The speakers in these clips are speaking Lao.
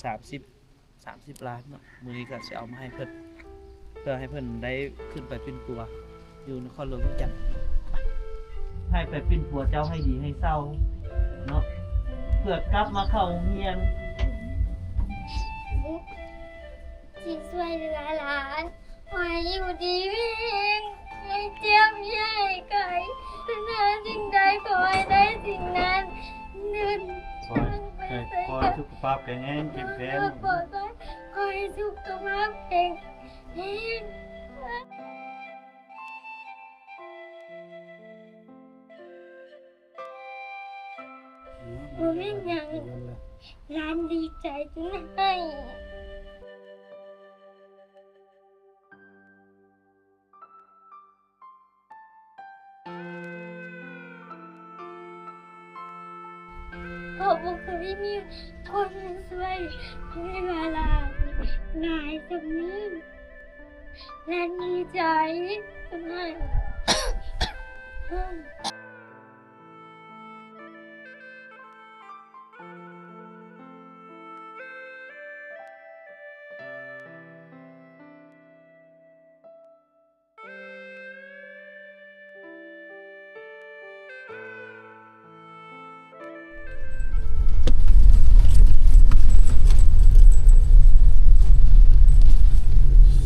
ສາມສິບ ສາມສິບລ້ານເນາະ. ມື້ນີ້ກໍຊິເອົາມາໃຫ້ເພິ່ນ ເພື່ອໃຫ້ເພິ່ນໄດ້ຂຶ້ນໄປປິ່ນປົວຢູ່ນະຄອນຫຼວງວຽງຈັນ. ໃຫ້ໄປປິ່ນປົວເຈົ້າໃຫ້ດີໃຫ້ເຊົາເນາະ ເພື່ອກັບມາເຂົ້າໂຮງຮຽນ. ຊິຊ່ວຍເຫຼືອຫຼານ ຂໍໃຫ້ຢູ່ດີມີແຮງ ຢ່າເຈັບຢ່າໄຂ້ ປາດຖະໜາສິ່ງໃດ ຂໍໃຫ້ໄດ້ສິ່ງນັ້ນ. ຂໍໃຫ້ ຂໍໃຫ້ສຸຂະພາບແຂງແຮງ ເຂັ້ມແຂງ ຂໍໃຫ້ສຸຂະພາບແຂງແຮງ. ບໍ່ແມ່ນຫຍັງ ຫຼານດີໃຈຈົນໄຫ້. ເພາະບໍ່ເຄີຍມີຄົນມາຊ່ວຍເວລາຫຼາຍສ່ຳນີ້. ແລະ ດີໃຈ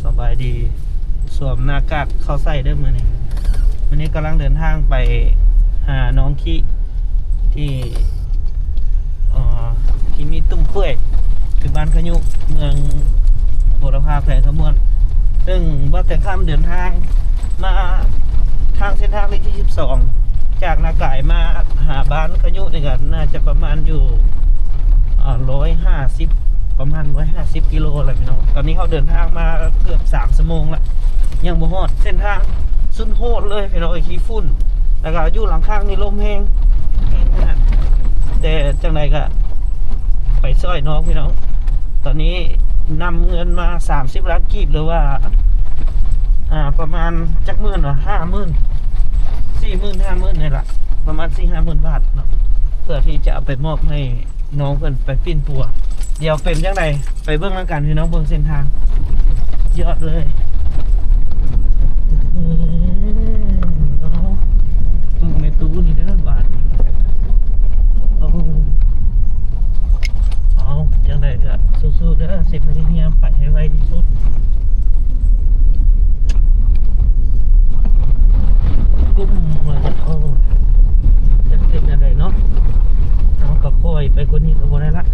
ສະບາຍດີ ສວມໜ້າກາກເຂົ້າໃສ່ເດີ້ມື້ນີ້. ມື້ນີ້ກຳລັງເດີນທາງໄປຫາໜອງຂີ້ ທີ່ ເອີ ທີ່ມີຕຸ້ມເປື່ອຍ ຄືບ້ານຂະຍຸ ເມືອງບົວລະພາ ແຂວງຄຳມ່ວນ. ເຊິ່ງບ່າວແຕງຄຳເດີນທາງມາທາງເສັ້ນທາງເລກທີສິບສອງ ຈາກນາກາຍມາຫາບ້ານຂະຍຸນີ້ກໍໜ້າຈະປະມານຢູ່ ເອີ ຮ້ອຍຫ້າສິບ ປະມານຮ້ອຍຫ້າສິບກິໂລແລ້ວພີ່ນ້ອງ. ຕອນນີ້ເຮົາເດີນທາງມາເກືອບສາມຊົ່ວໂມງລະ ຍັງບໍ່ຮອດ. ເສັ້ນທາງສຸດໂຫດເລີຍພີ່ນ້ອງເອີຍ ຂີ້ຝຸ່ນ ແລ້ວກໍຢູ່ຫຼັງຂ້າງນີ້ລົມແຮງ ແຮງຂະໜາດ. ແຕ່ຈັ່ງໃດກໍໄປຊ່ອຍນ້ອງພີ່ນ້ອງ. ຕອນນີ້ນຳເງິນມາສາມສິບລ້ານກີບ ຫຼືວ່າ ອ່າ ປະມານຈັກໝື່ນວະ ຫ້າໝື່ນ ສີ່ໝື່ນ ຫ້າໝື່ນນີ້ລະ ປະມານສີ່ຫ້າໝື່ນບາດເນາະ ເພື່ອທີ່ຈະເອົາໄປມອບໃຫ້ ນ້ອງເພິ່ນໄປປິ່ນປົວ. ດຽວເປັນຈັ່ງໃດ ໄປເບິ່ງນຳກັນພີ່ນ້ອງ ເບິ່ງເສັ້ນທາງ ຍອດເລີຍ. ອືມ ເອົາ ເບິ່ງແມ່ຕູ້ນີ້ເດີບາດນີ້. ເອົາ ເອົາ ຈັ່ງໃດກະສູ້ໆເດີ ຊິພະຍາຍາມໄປໃຫ້ໄວທີ່ສຸດ. ກຸ້ມເລີຍ ໂອ້ ຈັກເຮັດແນວໃດເນາະ ເຮົາກໍຄ່ອຍໄປກວ່ານີ້ກໍບໍ່ໄດ້ລະ.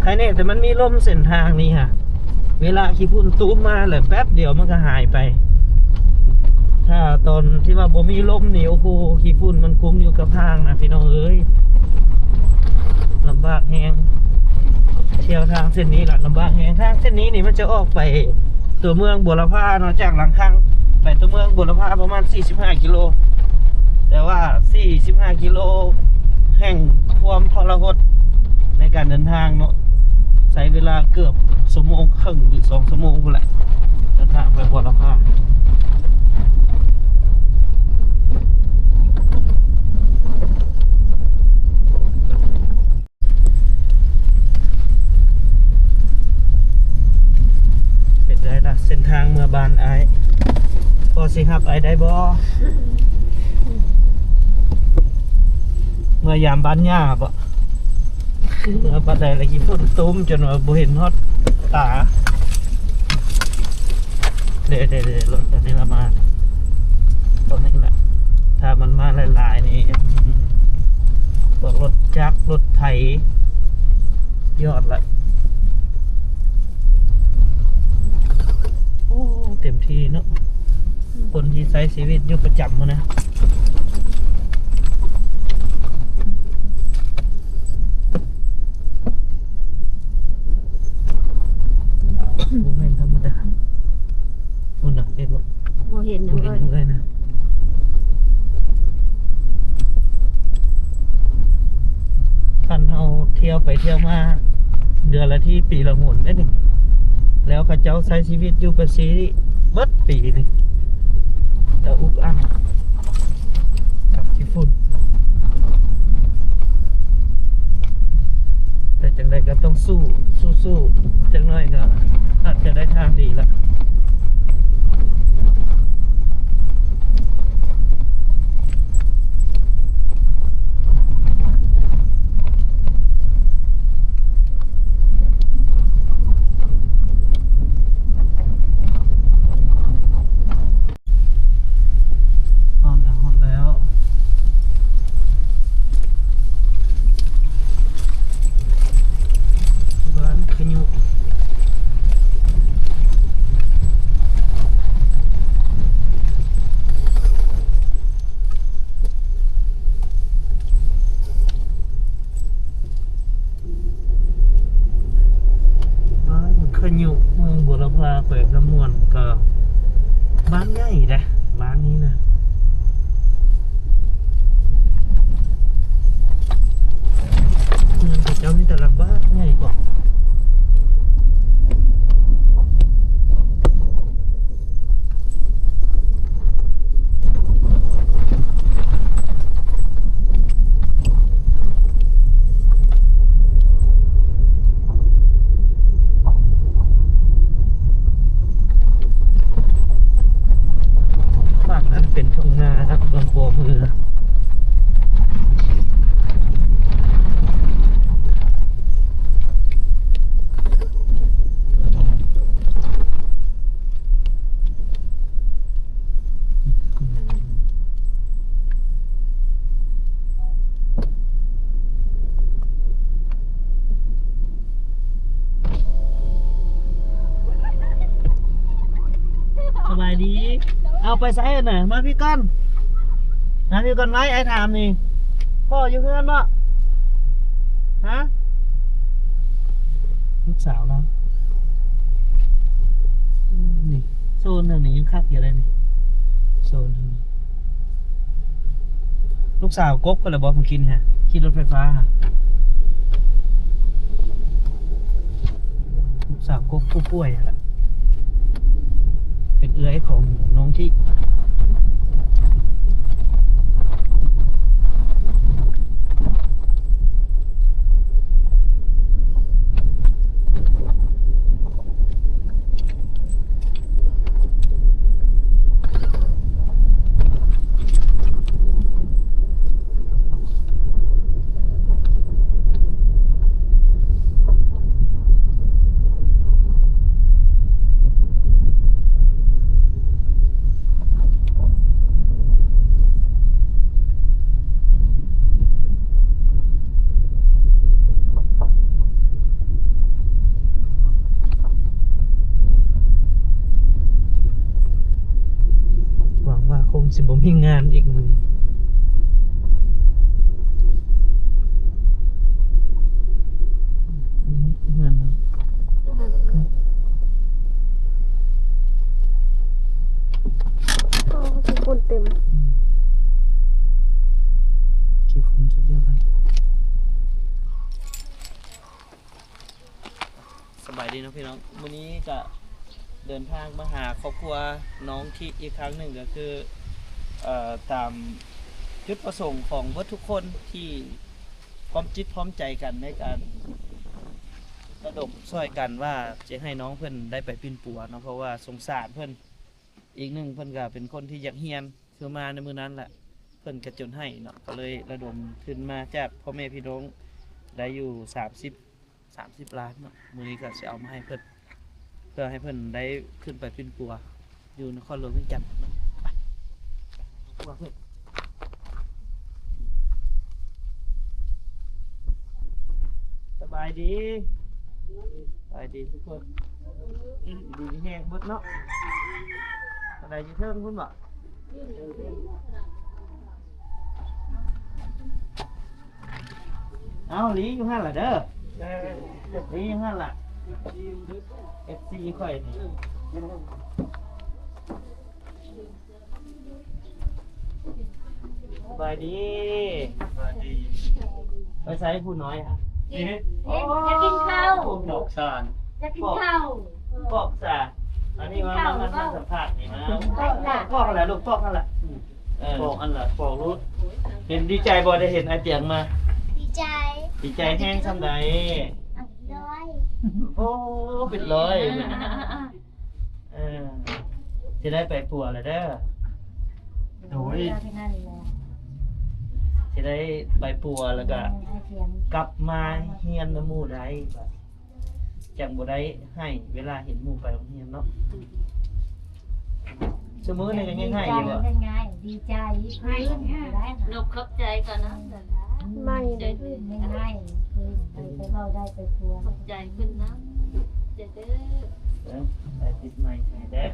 ໄຄແນ່ ແຕ່ມັນມີລົມເສັ້ນທາງນີ້ຫະ ເວລາຂີ້ຝຸ່ນຕູມມາແລ້ວແປັບດຽວມັນກໍຫາຍໄປ. ຖ້າຕອນທີ່ວ່າບໍ່ມີລົມນີ້ ໂອ້ໂຫ ຂີ້ຝຸ່ນມັນກຸມຢູ່ກັບທາງນະ ພີ່ນ້ອງເອີຍ ລຳບາກແຮງ. ທ່ຽວທາງເສັ້ນນີ້ລະລຳບາກແຮງ. ທາງເສັ້ນນີ້ນີ້ມັນຈະອອກໄປຕົວເມືອງບົວລະພາເນາະ ຈາກຫຼັງຄັງໄປຕົວເມືອງບົວລະພາປະມານສີ່ສິບຫ້າກິໂລ ແຕ່ວ່າສີ່ສິບຫ້າກິໂລແຫ່ງຄວາມທໍລະຫົດໃນການເດີນທາງເນາະ ໃຊ້ເວລາເກືອບຊົ່ວໂມງເຄິ່ງ ຫຼື ສອງຊົ່ວໂມງພຸ້ນແຫຼະ ເດີນທາງໄປບົວລະພາ. ເປັນໃດລະ ເສັ້ນທາງເມືອບ້ານອ້າຍ ພໍຊິຮັບອ້າຍໄດ້ບໍ່? ເມືອຢາມບ້ານຍ່າບໍ? ເມືອປານໃດລະ ຂີ້ຝຸ່ນຕຸ້ມຈົນວ່າບໍ່ເຫັນຮອດຕາ. ເດ້ໆໆ ລົດອັນນີ້ລະມາ ຕົວນີ້ລະ ຖ້າມັນມາຫຼາຍໆນີ້ ອືມ ພວກລົດຈັກ ລົດໄຖ ຍອດລະ ໂອ້ ເຕັມທີ່ເນາະ ຄົນທີ່ໃຊ້ຊີວິດຢູ່ປະຈຳຫັ້ນນະ. ບໍ່ແມ່ນທຳມະດາ ພຸ້ນນະ ເຫັນບໍ່? ບໍ່ເຫັນຫຍັງເລີຍ ບໍ່ເຫັນຫຍັງເລີຍນະ. ຄັນເຮົາທ່ຽວໄປທ່ຽວມາ ເດືອນລະທີ ປີລະຫົນເດ້ນີ້ ແລ້ວເຂົາເຈົ້າໃຊ້ຊີວິດຢູ່ແບບຊີ້ເບິດປີນີ້ ຕາອຸກອັ່ງ ກັບຂີ້ຝຸ່ນ. ສູ້ໆ ຈັກໜ້ອຍກໍອາດຈະໄດ້ທາງດີລະ. ຮອດແລ້ວ ຮອດແລ້ວ ບ້ານຂະຍຸກ. ບ້ານຂະຍຸກ ເມືອງບົວລະພາ ແຂວງຄຳມ່ວນ ກໍບ້ານໃຫຍ່ເດ້ ບ້ານນີ້ນະ. ເຮືອນເຂົາເຈົ້າມີແຕ່ລະບ້ານໃຫຍ່ກວ່າ. ຝັ່ງນັ້ນເປັນທົ່ງນາຄັບ ເບື້ອງຂວາມື. ສະບາຍດີ. ເອົາ ໄປໃສຫັ້ນນະ? ມາພີ້ກ່ອນ ມາພີ້ກ່ອນໄວ້ ອ້າຍຖາມນີ້. ພໍ່ຢູ່ເຮືອນບໍ່? ຮະ? ລູກສາວລາວ. ອືມ ນີ້ ໂຊນເຮົານີ້ຍັງຄັກຢູ່ເດ້ນີ້ ໂຊນເຮົານີ້. ລູກສາວກົກພຸ້ນລະບໍ່ ເມື່ອກີ້ນີ້ ຂີ່ລົດໄຟຟ້າ. ລູກສາວກົກຜູ້ປ່ວຍຫັ້ນລະ ເປັນເອື້ອຍຂອງນ້ອງທີ່. ຫວັງວ່າຄົງຊິບໍ່ມີງານອີກມື້ນີ້. ໂອ້ ຂີ້ຝຸ່ນເຕັມ ອືມ ຂີ້ຝຸ່ນສຸດຍອດເລີຍ. ສະບາຍດີເນາະພີ່ນ້ອງ, ມື້ນີ້ກະເດີນທາງມາຫາຄອບຄົວນ້ອງທິອີກຄັ້ງໜຶ່ງ ກໍຄື ເອີ ຕາມຈຸດປະສົງຂອງເບິດທຸກຄົນທີ່ພ້ອມຈິດພ້ອມໃຈກັນໃນການລະດົມຊ່ອຍກັນວ່າຈະໃຫ້ນ້ອງເພິ່ນໄດ້ໄປປິ່ນປົວເນາະ, ເພາະວ່າສົງສານເພິ່ນ. ອີກໜຶ່ງເພິ່ນກໍເປັນຄົນທີ່ຢາກຮຽນ, ຄືມາໃນມື້ນັ້ນແຫຼະ ເພິ່ນກໍຈົນໄຫ້ເນາະ, ກໍເລີຍລະດົມທຶນມາຈາກພໍ່ແມ່ພີ່ນ້ອງໄດ້ຢູ່ສາມສິບ ສາມສິບລ້ານເນາະ. ມື້ນີ້ກໍຊິເອົາມາໃຫ້ເພິ່ນ ເພື່ອໃຫ້ເພິ່ນໄດ້ຂຶ້ນໄປປິ່ນປົວຢູ່ນະຄອນຫຼວງວຽງຈັນເນາະ. ໄປ ໄປຫາຄອບຄົວເພິ່ນ. ສະບາຍດີ ສະບາຍດີທຸກຄົນ. ຢູ່ດີມີແຮງເບິດເນາະ. ອັນໃດຢູ່ເທິງພຸ້ນບໍ? ເອົາ ຫຼີຢູ່ຫັ້ນລະເດີ ຫຼີຢູ່ຫັ້ນລະ ເອັຟຊີຂ້ອຍນີ້. ສະບາຍດີ ສະບາຍດີ. ໄປໃສຜູ້ນ້ອຍຫະ? ເຫັນ ເຫັນ ຢາກກິນເຂົ້າ ປອກສານ ຢາກກິນເຂົ້າ ປອກສານ. ອັນນີ້ມາ ມາ ມາສຳພາດນີ້ ມາ ປອກຫັ້ນລະລູກ ປອກຫັ້ນລະ. ເອີ ປອກຫັ້ນລະ ປອກໂລດ. ເຫັນ ດີໃຈບໍ່ ໄດ້ເຫັນອ້າຍຕຽງມາ? ດີໃຈ ດີໃຈແຮງສ່ຳໃດ? ໂດຍ ໂອ້ ເປັນຮ້ອຍ. ເອີ ຊິໄດ້ໄປປົວແລ້ວເດີ. ໂດຍ ຊິໄດ້ໄປປົວແລ້ວກະກັບມາຮຽນນຳໝູ່ໄດ້ ຈັ່ງບໍ່ໄດ້ໃຫ້ເວລາເຫັນໝູ່ໄປໂຮງຮຽນເນາະ. ຊຸມື້ນີ້ກໍຍັງໃຫ້ຢູ່ບໍ່? ດີໃຈ ດີໃຈຂຶ້ນ ນກຂອບໃຈກ່ອນນະ. ໃໝ່ເດ້ ງ່າຍໆ ຄືໄປເວົ້າໄດ້ໄປຕົວະ ຂອບໃຈຂຶ້ນນະ ຂອບໃຈເດີ. ເອີ ໄປຕິດໃໝ່ໃຫ້ເດີ.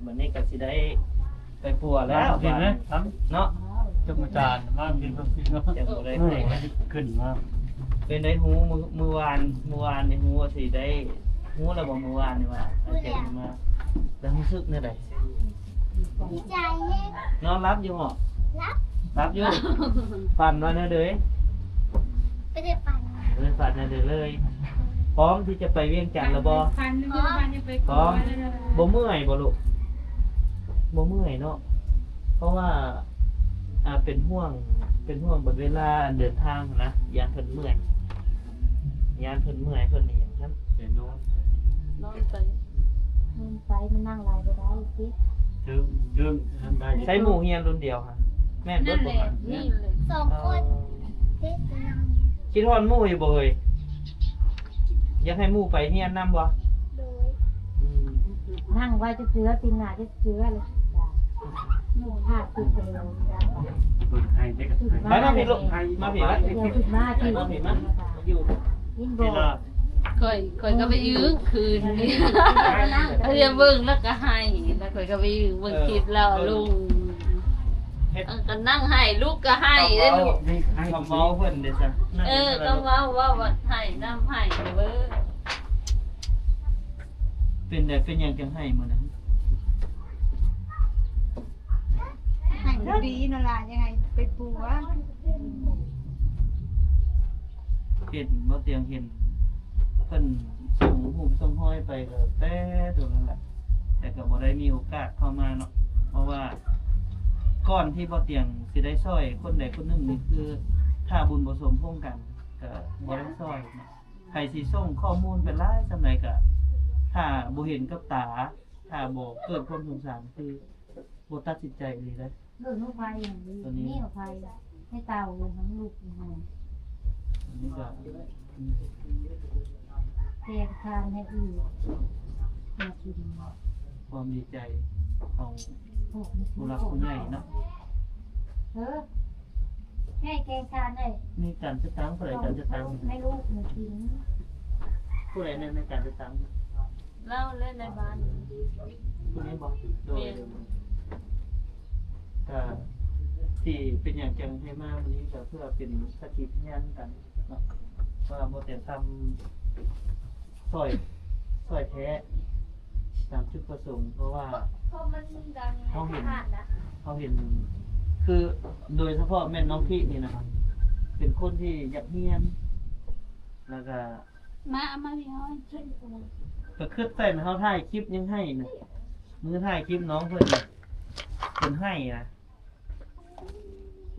ບັດນີ້ກໍຊິໄດ້ໄປປົວແລ້ວ ເນາະ ຈົບອາຈານມາກິນເຂົ້າກິນເນາະ ຈັ່ງບໍ່ໄດ້ໄປ. ຂຶ້ນມາ ເປັນໄດ? ຮູ້ມື້ ມື້ວານ ມື້ວານນີ້ຮູ້ວ່າຊິໄດ້ ຮູ້ແລ້ວບໍ່? ມື້ວານນີ້ວ່າອາຈານມາ ແລ້ວຮູ້ສຶກແນວໃດ? ດີໃຈແຮງ. ນອນຫຼັບຢູ່ບໍ່? ຫຼັບ ຫຼັບຢູ່. ຝັນວ່າແນວໃດ? ບໍ່ໄດ້ຝັນ ບໍ່ໄດ້ຝັນແນວໃດເລີຍ. ພ້ອມທີ່ຈະໄປວຽງຈັນແລ້ວບໍ່? ພ້ອມ. ບໍ່ເມື່ອຍບໍ່ລູກ? ບໍ່ເມື່ອຍເນາະ ເພາະວ່າ ອ່າ ເປັນຫ່ວງ ເປັນຫ່ວງບັດເວລາເດີນທາງນະ ຢ້ານເພິ່ນເມື່ອຍ ຢ້ານເພິ່ນເມື່ອຍ ເພິ່ນອີ່ຫຍັງຊັ້ນ. ນອນໄປ ນອນໄປ ມັນນັ່ງຫຼາຍບໍ່ໄດ້ຕິ. ເຖິງ ເຖິງ ໃຊ້ໝູ່ຮຽນລຸ້ນດຽວຫະ ແມ່ນເບິດບໍ່ຫະ? ສອງຄົນ. ຄິດຮອດໝູ່ຢູ່ບໍ່ເອີຍ? ຢາກໃຫ້ໝູ່ໄປຮຽນນຳບໍ່? ໂດຍ. ອືມ ນັ່ງໄວ້ຈະເຈື່ອ ປີໜ້າຈະເຈື່ອເລີຍ. ໝູ່ຫາຕິດເລີຍ. ໄປມາພີ້ລູກ ມາພີ້ມາ ມາພີ້ມາ ມາພີ້ມາ ຢູ່ ຍິນບໍ່? ຂ້ອຍ ຂ້ອຍກໍໄປຢື້ງຄືນນີ້ ເອີ ເບິ່ງແລ້ວກໍໄຫ້ ແລ້ວຂ້ອຍກໍໄປຢື້ງເບິ່ງຄລິບລາວລົງ ເຮັດ ເອີ ກໍນັ່ງໄຫ້ ລູກກໍໄຫ້ເດ້ລູກ ຄຳເວົ້າເພິ່ນເດ້ຊະ. ເອີ ຄຳເວົ້າ ເວົ້າວ່າໄຫ້ນຳ ໄຫ້ເບິ່ງ. ເປັນໃດ ເປັນຫຍັງຈັ່ງໄຫ້ມື້ນັ້ນ? ໃຫ້ບໍ່ດີນັ້ນລະ ຍັງໃຫ້ໄປປົວ. ເຫັນບໍ່ຕຽງ ເຫັນເພິ່ນສົ່ງຮູບສົ່ງຮອຍໄປກໍແຕ່ໂດນນັ້ນແຫຼະ ແຕ່ກໍບໍ່ໄດ້ມີໂອກາດເຂົ້າມາເນາະ ເພາະວ່າກ່ອນທີ່ບໍ່ຕຽງຊິໄດ້ຊ່ອຍຄົນໃດຄົນໜຶ່ງນີ້ ຄືຖ້າບຸນບໍ່ສົມພົງກັນກໍບໍ່ໄດ້ຊ່ອຍເນາະ. ໃຜຊິສົ່ງຂໍ້ມູນໄປຫຼາຍສ່ຳໃດກໍ ຖ້າບໍ່ເຫັນກັບຕາ ຖ້າບໍ່ເກີດຄວາມສົງສານ ຄືບໍ່ຕັດສິນໃຈອີ່ຫຼີເດ້. ເລື່ອງຂອງໄຟ ຕົວນີ້ ນີ້ຂອງໄຟ ໃຫ້ເຕົາເລີຍ ທັງລູກທັງເຮືອນ. ອັນນີ້ກໍ ອືມ ແກງທານໃຫ້ອີກ ມາກິນ. ຄວາມດີໃຈຂອງຜູ້ຫຼັກຜູ້ໃຫຍ່ເນາະ. ເອີ ໃຫ້ແກງທານໄດ້. ມີການຈັດຕັ້ງ ຜູ້ໃດການຈັດຕັ້ງ? ໃຫ້ລູກມາກິນ. ຜູ້ໃດແມ່ນການຈັດຕັ້ງ? ລາວແຫຼະໃນບ້ານ ຜູ້ນີ້ບໍ່? ໂດຍ ແມ່ນ ໂດຍ ກະຊິເປັນຫຍັງຈັ່ງໃຫ້ມາມື້ນີ້ ກະເພື່ອເປັນສັກຂີພະຍານນຳກັນເນາະ ວ່າບໍ່ແຕ່ນທຳຊ່ອຍ ຊ່ອຍແທ້ຕາມຈຸດປະສົງ ເພາະວ່າເຮົາເຫັນ ເຮົາເຫັນ ຄືໂດຍສະເພາະແມ່ນນ້ອງພິນີ້ນະ ເປັນຄົນທີ່ຢາກຮຽນ ແລ້ວກະ ມາ ເອົາມາພີ່ນ້ອງ ປະຄຶດໃສ່ນະ ເຮົາຖ່າຍຄລິບຍັງໄຫ້ນະ ມື້ຖ່າຍຄລິບນ້ອງເພິ່ນນະ ເພິ່ນໄຫ້ນະ.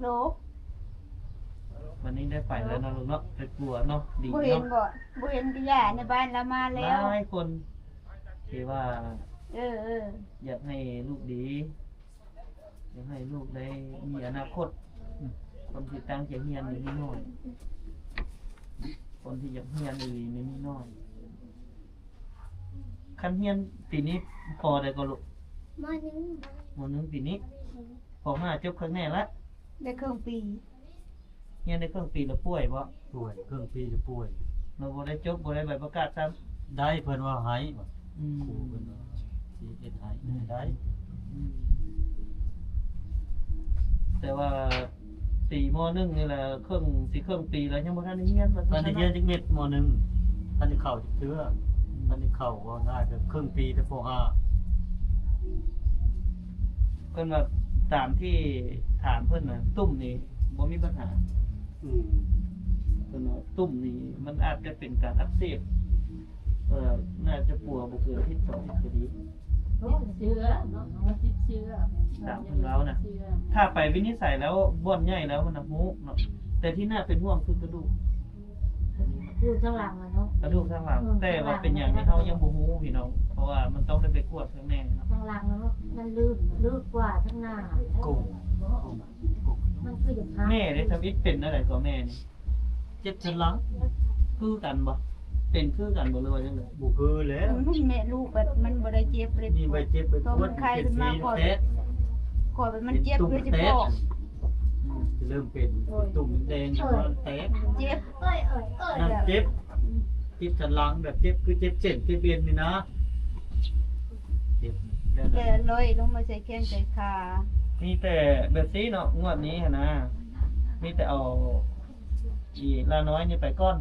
ໂລ ວັນນີ້ໄດ້ໄປແລ້ວເນາະ ລູກເນາະ ໄປປົວເນາະ ດີເນາະ. ບໍ່ເຫັນບໍ່ ບໍ່ເຫັນກະຢ່າ ໃນບ້ານລາວມາແລ້ວ ຫຼາຍຄົນທີ່ວ່າ ເອີ ເອີ ຢາກໃຫ້ລູກດີ ຢາກໃຫ້ລູກໄດ້ມີອະນາຄົດ. ອືມ ຄົນທີ່ຕັ້ງໃຈຮຽນນີ້ມີໜ້ອຍ ຄົນທີ່ຢາກຮຽນອີ່ຫຼີນີ້ມີໜ້ອຍ. ຄັນຮຽນປີນີ້ ປໍໃດກໍລູກ? ມໍໜຶ່ງ ມໍໜຶ່ງປີນີ້. ອືມ ປໍຫ້າຈົບຄັກແນ່ລະ ໄດ້ເຄິ່ງປີ. ຮຽນໄດ້ເຄິ່ງປີແລ້ວປ່ວຍບໍ່? ປ່ວຍ ເຄິ່ງປີແລ້ວປ່ວຍ ແລ້ວບໍ່ໄດ້ຈົບ ບໍ່ໄດ້ໃບປະກາດຊ້ຳ. ໄດ້ ເພິ່ນວ່າໃຫ້ ອືມ ຄູເພິ່ນວ່າຊິເຮັດໃຫ້ໄດ້. ອືມ ແຕ່ວ່າປີ ມໍໜຶ່ງນີ້ລະ ເຄິ່ງ ຊິເຄິ່ງປີແລ້ວ ຍັງບໍ່ທັນໄດ້ຮຽນວ່າຊັ້ນ. ທັນໄດ້ຮຽນຈັກເມັດ ມໍໜຶ່ງ ທັນໄດ້ເຂົ້າຈັກເທື່ອ. ອືມ ທັນໄດ້ເຂົ້າ ເວົ້າງ່າຍກໍເຄິ່ງປີແຕ່ ປໍຫ້າ. ເພິ່ນວ່າຕາມທີ່ຖາມເພິ່ນນະ ຕຸ່ມນີ້ບໍ່ມີບັນຫາ. ອືມ ເພິ່ນວ່າຕຸ່ມນີ້ມັນອາດຈະເປັນການອັກເສບ ເອີ ໜ້າຈະປົວບໍ່ເກີນອາທິດສອງອາທິດກໍດີ. ຕິດເຊື້ອເນາະ ຕິດເຊື້ອ ຕາມເພິ່ນເວົ້ານະ. ຖ້າໄປວິນິດໄສແລ້ວ ບ່ອນໃຫຍ່ແລ້ວມັນນະຮູ້ເນາະ. ແຕ່ທີ່ໜ້າເປັນຫ່ວງຄືກະດູກ ຢູ່ທາງຫຼັງນະເນາະ ກະດູກທາງຫຼັງ ເອີ ແຕ່ວ່າເປັນຫຍັງນີ້ເຮົາຍັງບໍ່ຮູ້ພີ່ນ້ອງ ເພາະວ່າມັນຕ້ອງໄດ້ໄປກວດຂ້າງໃນເນາະ ທາງຫຼັງມັນເລິກ ເລິກກວ່າທາງໜ້າ ໂກງ ມັນຄືຢາກຫັກ ແມ່ເດ້ ທຳອິດເປັນແນວໃດກໍແມ່ນີ້ ເຈັບສັນຫຼັງ ຄືກັນບໍ່ ເປັນຄືກັນບໍ່ ຫຼືວ່າຈັ່ງໃດ ບໍ່ຄືແລ້ວ ແມ່ລູກແບບມັນບໍ່ໄດ້ເຈັບເລີຍ ນີ້ໄປເຈັບໄປປວດ ຕົວມັນໄຂ້ຂຶ້ນມາ ເປັນສີແຕກ ກໍແບບມັນເຈັບ ເປັນຕຸ່ມແຕກ ໂດຍສະເພາະ ອືມ ເລີ່ມເປັນ ໂອ້ຍ ຕຸ່ມແດງ ໂອ້ຍ ແຕກ ເຈັບ ນັ້ນເຈັບ ອືມ ເຈັບສັນຫຼັງ ແບບເຈັບຄືເຈັບເສັ້ນເຈັບເອັນນີ້ນະ ເຈັບ ແລ້ວລອຍລົງມາໃສ່ແຂ້ງໃສ່ຂາ ມີແຕ່ແບບຊີ້ເນາະ ງວດນີ້ຫັ້ນນະ ມີແຕ່ເອົາ ອີຫຼ້ານ້ອຍນີ້ໄປກ່ອນ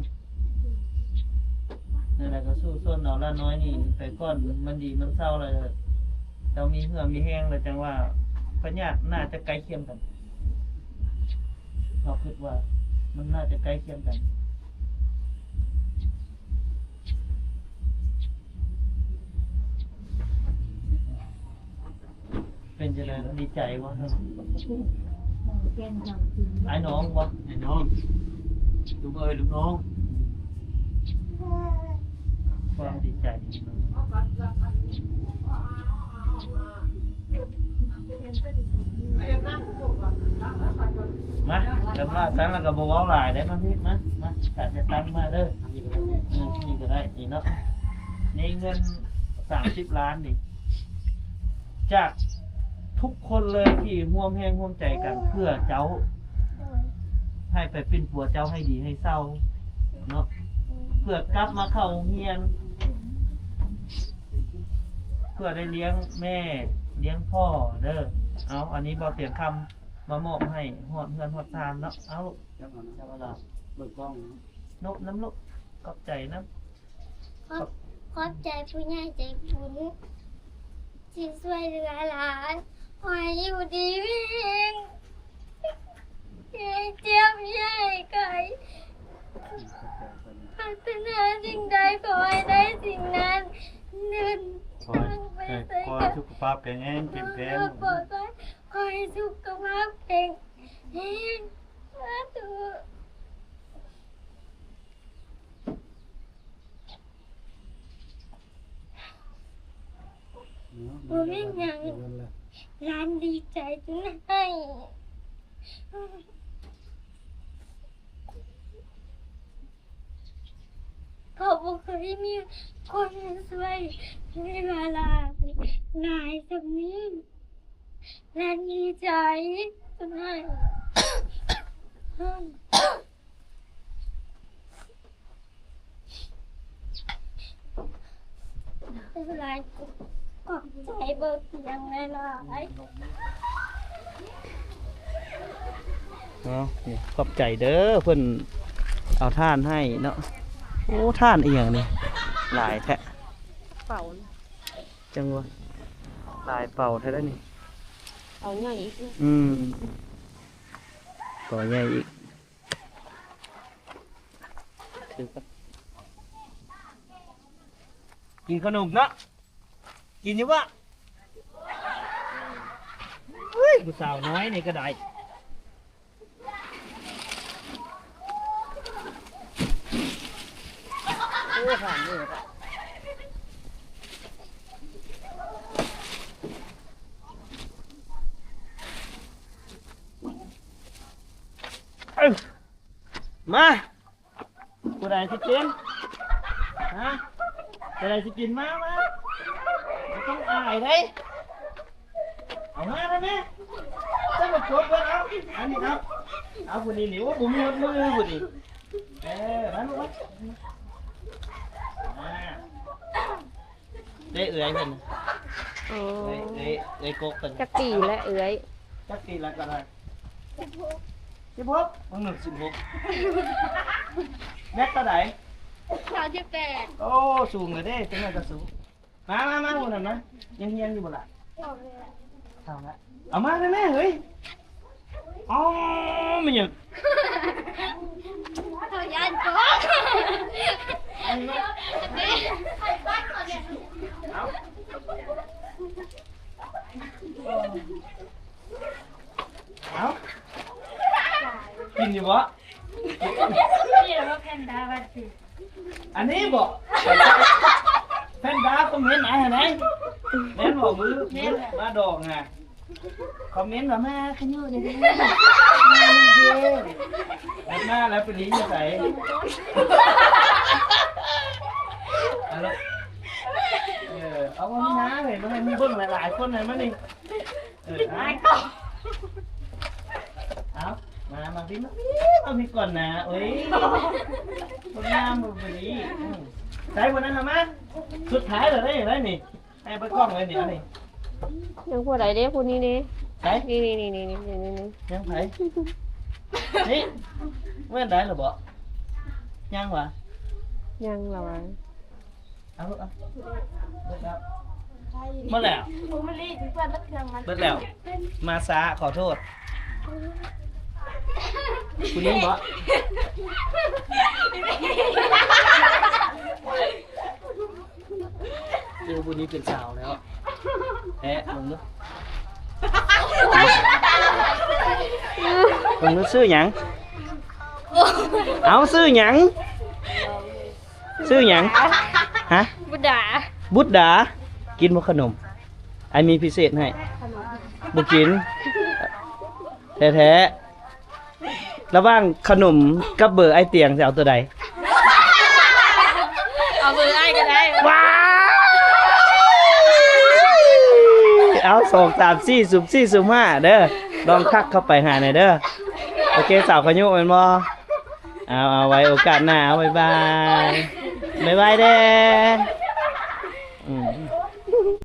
ແນວໃດກໍສູ້ຊົນເອົາຫຼ້ານ້ອຍນີ້ໄປກ່ອນ ມັນດີມັນເຊົາແລ້ວ ເຈົ້າມີເຫື່ອມີແຮງແລ້ວ ຈັ່ງວ່າພະຍາດໜ້າຈະໃກ້ຄຽງກັນ ເຮົາຄິດວ່າມັນໜ້າຈະໃກ້ຄຽງກັນ. ເປັນຈັ່ງໃດ ດີໃຈບໍ່? ອ້າຍນ້ອງບໍ່? ອ້າຍນ້ອງ ລຸງເອີຍ ລຸງນ້ອງ ຄວາມດີໃຈ ມາ ແລ້ວມາຊັ້ນແລ້ວກໍບໍ່ເວົ້າຫຼາຍເດ້ ມາພີ້ ມາ ມາ ກະຈະຕັ້ງມາເດີ ອືມ ນີ້ກໍໄດ້ ນີ້ເນາະ ນີ້ເງິນສາມສິບລ້ານນີ້ ຈາກທຸກຄົນເລີຍທີ່ຮ່ວມແຮງຮ່ວມໃຈກັນເພື່ອເຈົ້າ ໃຫ້ໄປປິ່ນປົວເຈົ້າໃຫ້ດີໃຫ້ເຊົາເນາະ ເພື່ອກັບມາເຂົ້າໂຮງຮຽນ ເພື່ອໄດ້ລ້ຽງແມ່ລ້ຽງພໍ່ເດີ ເອົາ ອັນນີ້ບໍ່ຕຽງຄຳມາມອບໃຫ້ຮອດເຮືອນຮອດຊານເນາະ ເອົາ ເບິ່ງກ້ອງ ນົບນຳລູກ ຂອບໃຈນຳ ຂອບ ຂອບໃຈຜູ້ໃຫຍ່ໃຈບຸນທີ່ຊ່ວຍເຫຼືອຫຼານ ຂໍໃຫ້ຢູ່ດີມີແຮງ ຢ່າໃຫ້ເຈັບ ຢ່າໃຫ້ໄຂ້ ປາດຖະໜາສິ່ງໃດ ຂໍໃຫ້ໄດ້ສິ່ງນັ້ນ ເດີນທາງໄປໃສກໍ ຂໍໃຫ້ສຸຂະພາບແຂງແຮງ ເຂັ້ມແຂງ ປອດໄພ ຂໍໃຫ້ສຸຂະພາບແຂງແຮງ ສາທຸ. ບໍ່ແມ່ນຫຍັງ ຫຼານດີໃຈຈົນໄຫ້ ເພາະບໍ່ເຄີຍມີຄົນມາຊ່ວຍເວລາຫຼາຍສ່ຳນີ້ ຫຼານດີໃຈຈົນໄຫ້. ຫຼາຍ ຂອບໃຈບໍ່ຕຽງຫຼາຍໆ ເນາະ ນີ້ຂອບໃຈເດີ ເພິ່ນເອົາຖ່ານໃຫ້ເນາະ ໂອ້ ຖ່ານອີ່ຫຍັງນີ້ ຫຼາຍແທ້ ເປົາ ຈັ່ງວ່າ ຫຼາຍເປົາແທ້ເດ້ນີ້ ເປົາໃຫຍ່ອີກ ອືມ ເປົາໃຫຍ່ອີກ. ກິນຂະໜົມເນາະ ກິນຢູ່ບໍ່? ເຮີ້ຍ ຜູ້ສາວນ້ອຍນີ້ກໍໄດ້ ໂອ້ ຜ່ານນີ້ ເອີ ມາ ຜູ້ໃດຊິກິນ? ຮະ? ຜູ້ໃດຊິກິນ? ມາ ມາ ບໍ່ຕ້ອງອາຍເດ້ ເອົາມາເດີແມ່ ເຈົ້າມາກົດເບິ່ງ ເອົາ ອັນນີ້ ເອົາ ເອົາຜູ້ນີ້ນີ້ ໂອ້ ບໍ່ມີຮອດມືຜູ້ນີ້ ເອີ ມາລູກມາ ມາ. ເດ້ເອື້ອຍເພິ່ນ ໂອ້ ເອື້ອຍ ເອື້ອຍ ເອື້ອຍກົກເພິ່ນ ຈັກປີແລ້ວເອື້ອຍ? ຈັກປີແລ້ວກໍໄດ້ ສິບຫົກ ສິບຫົກ ເບິ່ງໜຶ່ງ ສິບຫົກ ແມັດເທົ່າໃດ? ສາມສິບແປດ ໂອ້ ສູງແລ້ວເດ້ ຈັກໜ້ອຍກໍສູງ ມາ ມາ ມາ ຜູ້ນັ້ນມາ ຍັງຮຽນຢູ່ບໍ່ລະ? ເທົ່າແລ້ວ ເທົ່າແລ້ວ ເອົາມາແມ່ເຮີ້ຍ ອໍ ແມ່ນຫຍັງ? ເຂົາຢ້ານກົກ ເອົາ ເອົາ ກິນຢູ່ບໍ່? ນີ້ລະວ່າແພນດ້າວ່າຊິ ອັນນີ້ບໍ? ແພນດ້າຄອມເມັນອ້າຍຫັ້ນໃດ ແມ່ນບໍ່? ມື້ ມື້ມາດອກຫັ້ນນະ ຄອມເມັນວ່າ ມາຂະຫຍຸແດ່ເດີ ມາແລ້ວໄປລີ້ຢູ່ໃສ? ເອົາລະ ເອີ ເອົາມານີ້ນະ ເອີ ມາໃຫ້ໝູ່ເບິ່ງຫຼາຍໆຄົນນະ ມານີ້. ເອີ ເອົາ ເອົາ ມາ ມາພີ້ ມາພີ້ ມາພີ້ກ່ອນນະ. ໂອ້ຍ ຄົນງາມບໍ່ດີ. ອືມ ໃສ່ຜູ້ນັ້ນເອົາມາ ສຸດທ້າຍແລ້ວເດ້ ໄດ້ນີ້ ໃຫ້ເບິ່ງກ້ອງເລີຍນີ້ ອັນນີ້ ຍັງຜູ້ໃດເດ້ ຜູ້ນີ້ເດ້ ໃສ? ນີ້ໆໆ ຍັງໃຜ? ນີ້ ແມ່ນໄດ້ຫຼືບໍ່? ຍັງຫວາ? ຍັງລະຫວາ? ເອົາລູກ ເອົາ ເບິດແລ້ວ ເບິດແລ້ວ ມາຊ້າ ຂໍໂທດ. ຜູ້ຍິງບໍ? ເອີ ຜູ້ນີ້ເປັນສາວແລ້ວ ແອະ ເບິ່ງດູ ເບິ່ງດູ ຊື່ຫຍັງ? ເອົາ ຊື່ຫຍັງ? ຊື່ຫຍັງ? ຮະ? ບຸດດາ ບຸດດາ. ກິນບໍ່ຂະໜົມ? ອ້າຍມີພິເສດໃຫ້. ບໍ່ກິນ ແທ້ໆ. ລະຫວ່າງຂະໜົມກັບເບີອ້າຍຕຽງ ຊິເອົາໂຕໃດ? ເອົາເບີອ້າຍກໍໄດ້. ວ້າຍ ເອົາ ສອງ ສາມ ສີ່ ສຸມ ສີ່ ສຸມ ຫ້າ ເດີ ລອງທັກເຂົ້າໄປຫາແດ່ເດີ. ໂອເຄ ສາວຂະຍຸແມ່ນບໍ່? ເອົາ ເອົາ ໄວ້ໂອກາດໜ້າ ເອົາ ບາຍບາຍ ບາຍບາຍແດ່.